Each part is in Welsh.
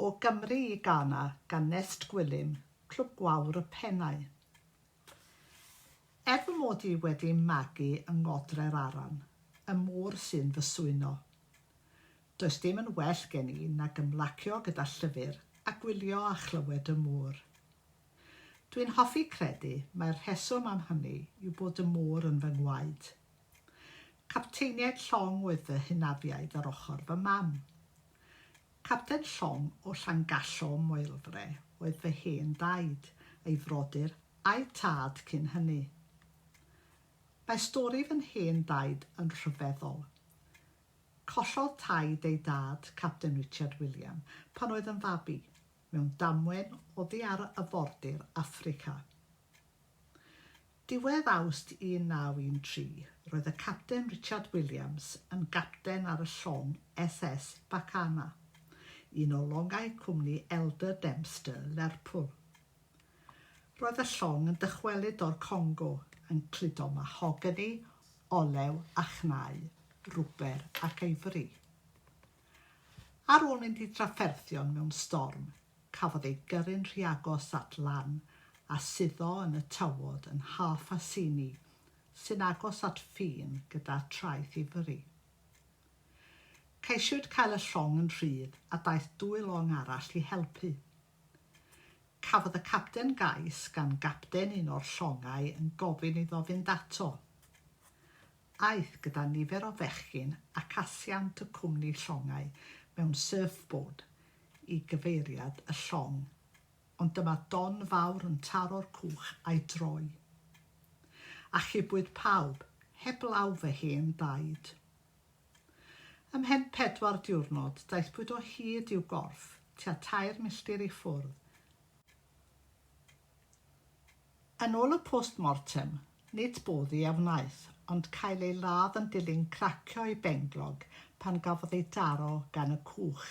O Gymru i Ghana gan Nest Gwilym, Clwb Gwawr y Pennau. Er fy mod i wedi magu yng Ngodre'r Aran, y môr sy'n fy swyno. Does dim yn well gen i nag ymlacio gyda llyfr a gwylio a chlywed y môr. Dwi'n hoffi credu mai'r rheswm am hynny yw bod y môr yn fy ngwaed. Capteiniaid llong oedd fy hynafiaid ar ochr fy mam. Capten llong o Llangallo, Moelfre, oedd fy hen daid, a'i frodyr, a'u tad cyn hynny. Mae stori fy hen daid yn rhyfeddol. Collodd taid ei dad, Capten Richard William, pan oedd yn fabi, mewn damwain oddi ar afordir Affrica. Diwedd Awst 1913, roedd y Capten Richard Williams yn gapten ar y llong SS Bacana, un o longau cwmni Elder Dempster, Lerpwl. Roedd y llong yn dychwelyd o'r Congo, yn cludo mahogany, olew a chnau, rwber ac ifori. Ar ôl mynd i drafferthion mewn storm, cafodd ei gyrru'n rhy agos at lan a suddo yn y tywod yn Half Assini, sy'n agos at ffin gyda Traeth Ifori. Ceisiwyd cael y llong yn rhydd a daeth dwy long arall i helpu. Cafodd y capten gais gan gapten un o'r llongau yn gofyn iddo fynd ato. Aeth gyda nifer o fechgyn ac asiant y cwmni llongau mewn surfboard i gyfeiriad y llong, ond dyma don fawr yn taro'r cwch a'i droi. Achubwyd pawb, heblaw fy hen daid. Ymhen pedwar diwrnod, daethpwyd o hyd i'w gorff, tua tair milltir i ffwrdd. Yn ôl y post mortem, nid boddi a wnaeth, ond cael ei ladd yn dilyn cracio ei benglog pan gafodd ei daro gan y cwch.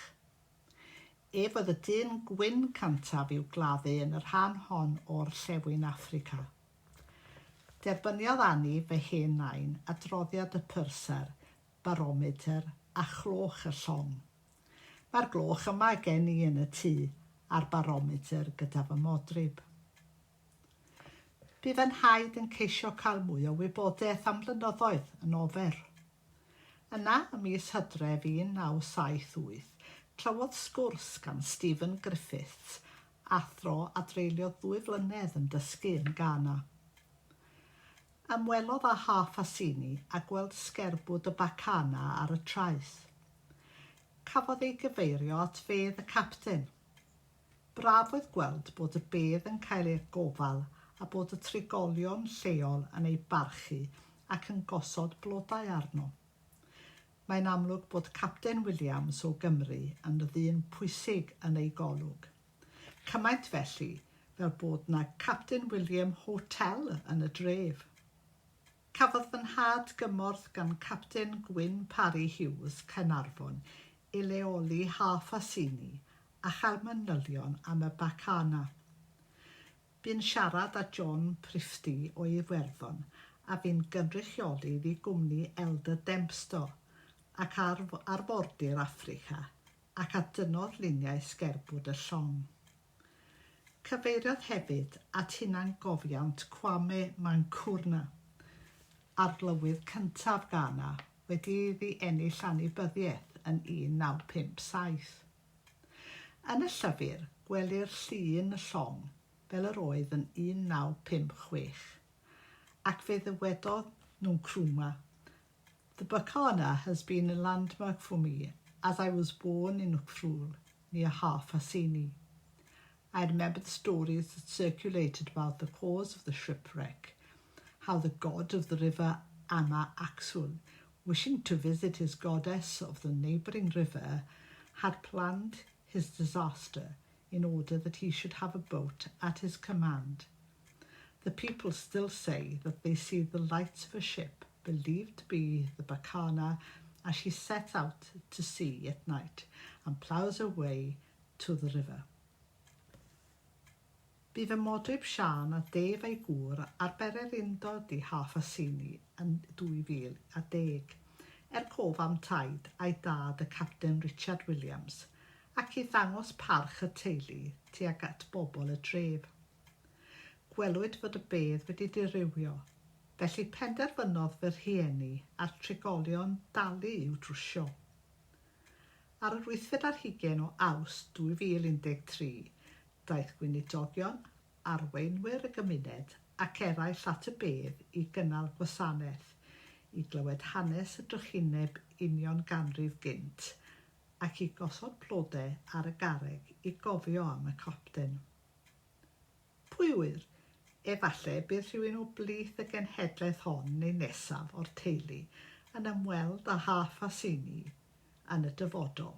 Ef oedd y dyn gwyn cyntaf i'w gladdu yn y rhan hon o Orllewin Affrica. Derbyniodd Annie, fy hen nain, adroddiad y purser, baromedr a chloch y llong. Mae'r gloch yma gen i yn y tŷ a'r barometr gyda fy modryb. Bu fy nhaid yn ceisio cael mwy o wybodaeth am flynyddoedd yn ofer. Yna, ym mis Hydref 1978, clywodd sgwrs gan Stephen Griffiths, athro a dreuliodd ddwy flynedd yn dysgu yn Ghana. Ymwelodd â Half Assini a gweld sgerbwd y Bacana ar y traeth. Cafodd ei gyfeirio at fedd y capten. Braf oedd gweld bod y bedd yn cael ei gofal a bod y trigolion lleol yn ei barchu ac yn gosod blodau arno. Mae'n amlwg bod Capten Williams o Gymru yn ddyn pwysig yn eu golwg. Cymaint felly fel bod 'na Captain William Hotel yn y dref. Cafodd fy nhad gymorth gan Capten Gwyn Parry Hughes, Caernarfon, i leoli Half Assini a chael manylion am y Bacana. Bu'n siarad â John Prifty o Iwerddon a fu'n gynrychiolydd i gwmni Elder Dempster ac ar arfordir Affrica ac a dynnodd luniau sgerbwd y llong. Cyfeiriodd hefyd at hunangofiant Kwame Nkrumah, arlywydd cyntaf Ghana wedi iddi ennill annibyniaeth yn 1957. Yn y llyfr, gwelir llun y llong fel yr oedd yn 1956, ac fe ddywedodd Nkrumah, The Bacana has been a landmark for me as I was born in Ukhrul, near Half Assini. I remember the stories that circulated about the cause of the shipwreck, how the god of the river Ama Aksul, wishing to visit his goddess of the neighbouring river, had planned his disaster in order that he should have a boat at his command. The people still say that they see the lights of a ship believed to be the Bacana as she sets out to sea at night and ploughs her way to the river. Bu fy modryb Siân a Dave a'i gŵr ar bererindod i Half Assini yn 2010, er cof am taid a'i dad y Capten Richard Williams, ac i ddangos parch y teulu tuag at bobl y dref. Gwelwyd fod y bedd wedi dirywio, felly penderfynodd fy rhieni a'r trigolion dalu i'w drwsio. Ar yr wythfed ar hugain o Awst 2013, daeth gweinidogion, arweinwyr y gymuned ac eraill at y bedd i gynnal gwasanaeth i glywed hanes y drychineb union ganrif gynt ac i gosod blode ar y garreg i gofio am y capten. Pwy ŵyr, efalle bydd rhywun o blith y genhedlaeth hon neu nesaf o'r teulu yn ymweld â Half Assini yn y dyfodol.